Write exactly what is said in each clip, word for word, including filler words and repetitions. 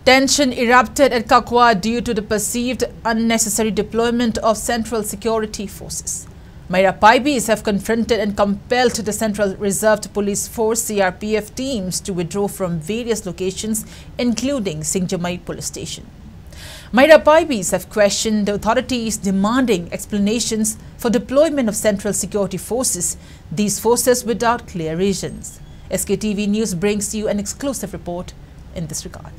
Tension erupted at Kakwa due to the perceived unnecessary deployment of Central Security Forces. Meira Paibis have confronted and compelled the Central Reserved Police Force, C R P F, teams to withdraw from various locations, including Singjamei Police Station. Meira Paibis have questioned the authorities, demanding explanations for deployment of Central Security Forces, these forces without clear reasons. S K T V News brings you an exclusive report in this regard.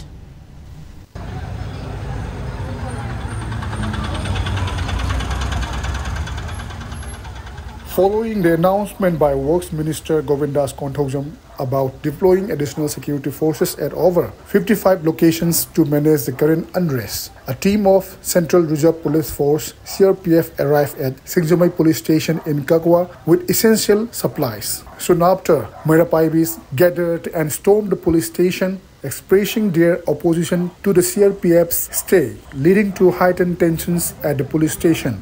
Following the announcement by Works Minister Govindas Konthoujam about deploying additional security forces at over fifty-five locations to manage the current unrest, a team of Central Reserve Police Force, C R P F, arrived at Singjamei Police Station in Kakwa with essential supplies. Soon after, Meira Paibis gathered and stormed the police station, expressing their opposition to the C R P F's stay, leading to heightened tensions at the police station.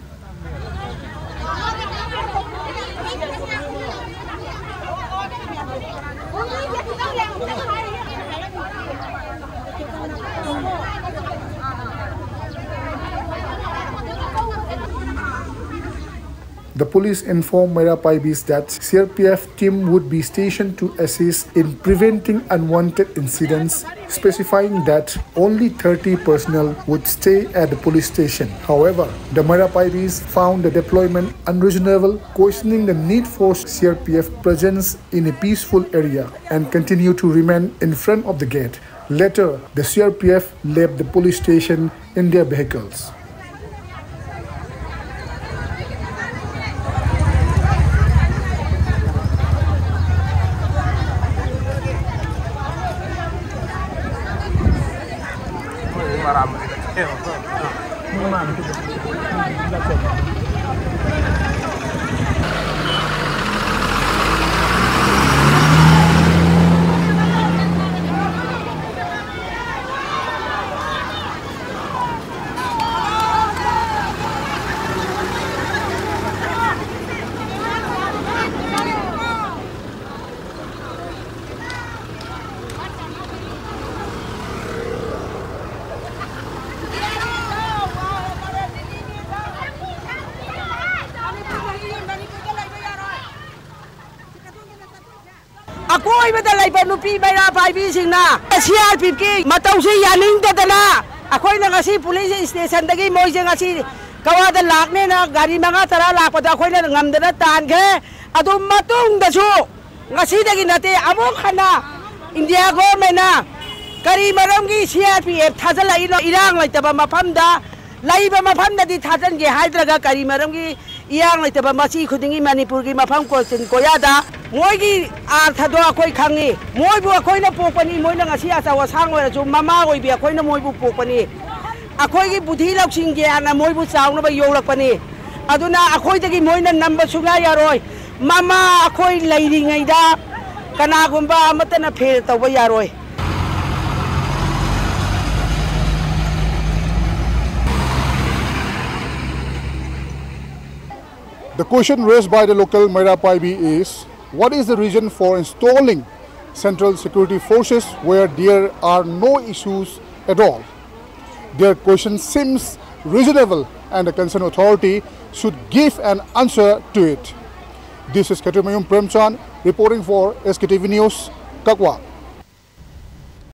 The police informed Meira Paibis that C R P F team would be stationed to assist in preventing unwanted incidents, specifying that only thirty personnel would stay at the police station. However, the Meira Paibis found the deployment unreasonable, questioning the need for C R P F presence in a peaceful area and continued to remain in front of the gate. Later, the C R P F left the police station in their vehicles. ꯑꯀꯣꯏꯕꯗ ꯂꯩꯕ ꯅꯨꯄꯤ ꯃꯩꯔꯥ ꯄꯥꯏꯕꯤꯁꯤꯡꯅ C R P ꯑꯦꯐꯀꯤ ꯃꯇꯧꯁꯦ ꯌꯥꯅꯤꯡꯗꯗꯅ ꯑꯩꯈꯣꯏꯅ ꯉꯁꯤ police ꯁ꯭ꯇꯦꯁꯟꯗꯒꯤ ꯃꯣꯏꯁꯦ ꯉꯁꯤ ꯀꯋꯥꯗ ꯂꯥꯛꯅꯦꯅ ꯒꯥꯔꯤ ꯃꯉꯥ ꯇꯔꯥ ꯂꯥꯛꯄꯗ ꯑꯩꯈꯣꯏꯅ ꯉꯝꯗꯅ ꯇꯥꯟꯈ꯭ꯔꯦ꯫ ꯑꯗꯨ ꯃꯇꯨꯡꯗꯁꯨ ꯉꯁꯤꯗꯒꯤ ꯅꯠꯇꯦ, ꯑꯃꯨꯛ ꯍꯟꯅ ꯏꯟꯗꯤꯌꯥ ꯒꯣꯔꯃꯦꯟꯅ ꯀꯔꯤ ꯃꯔꯝꯒꯤ ꯁꯤ ꯑꯥꯔ ꯄꯤ ꯑꯦꯐ ꯊꯥꯖꯤꯜꯂꯛꯏꯅꯣ? ꯏꯔꯥꯡ ꯂꯩꯇꯕ ꯃꯐꯝꯗ, ꯂꯩꯕ ꯃꯐꯝꯗꯗꯤ ꯊꯥꯖꯤꯟꯒꯦ ꯍꯥꯏꯗ꯭ꯔꯒ ꯀꯔꯤ ꯃꯔꯝꯒꯤ ꯏꯔꯥꯡ ꯂꯩꯇꯕ ꯃꯁꯤ ꯈꯨꯗꯤꯡꯒꯤ ꯃꯅꯤꯄꯨꯔꯒꯤ ꯃꯐꯝ ꯀꯣꯆꯤꯟ ꯀꯣꯌꯥꯗ ꯃꯣꯏꯒꯤ ꯑꯥꯔꯊꯗꯣ ꯑꯩꯈꯣꯏ ꯈꯪꯉꯤ꯫ ꯃꯣꯏꯕꯨ ꯑꯩꯈꯣꯏꯅ ꯄꯣꯛꯄꯅꯤ, ꯃꯣꯏꯅ ꯉꯁꯤ ꯑꯆꯧ ꯑꯁꯥꯡ ꯑꯣꯏꯔꯁꯨ ꯃꯃꯥ ꯑꯣꯏꯕꯤ ꯑꯩꯈꯣꯏꯅ ꯃꯣꯏꯕꯨ ꯄꯣꯛꯄꯅꯤ꯫ ꯑꯩꯈꯣꯏꯒꯤ ꯕꯨꯙꯤ ꯂꯧꯁꯤꯡ ꯒ꯭ꯌꯥꯟꯅ ꯃꯣꯏꯕꯨ ꯆꯥꯎꯅꯕ ꯌꯣꯛꯂꯛꯄꯅꯤ꯫ ꯑꯗꯨꯅ ꯑꯩꯈꯣꯏꯗꯒꯤ ꯃꯣꯏꯅ ꯅꯝꯕ ꯁꯨꯡꯌꯥ ꯌꯥꯔꯣꯏ꯫ ꯃꯃꯥ ꯑꯩꯈꯣꯏ ꯂꯩꯔꯤꯉꯩꯗ ꯀꯅꯥꯒꯨꯝꯕ ꯑꯃꯠꯇꯅ ꯐꯦꯜ ꯇꯧꯕ ꯌꯥꯔꯣꯏ꯫ The question raised by the local Meira Paibi is, what is the reason for installing central security forces where there are no issues at all? Their question seems reasonable and the concerned authority should give an answer to it. This is Khatri Mayum Premchand reporting for S K T V News, Kakwa.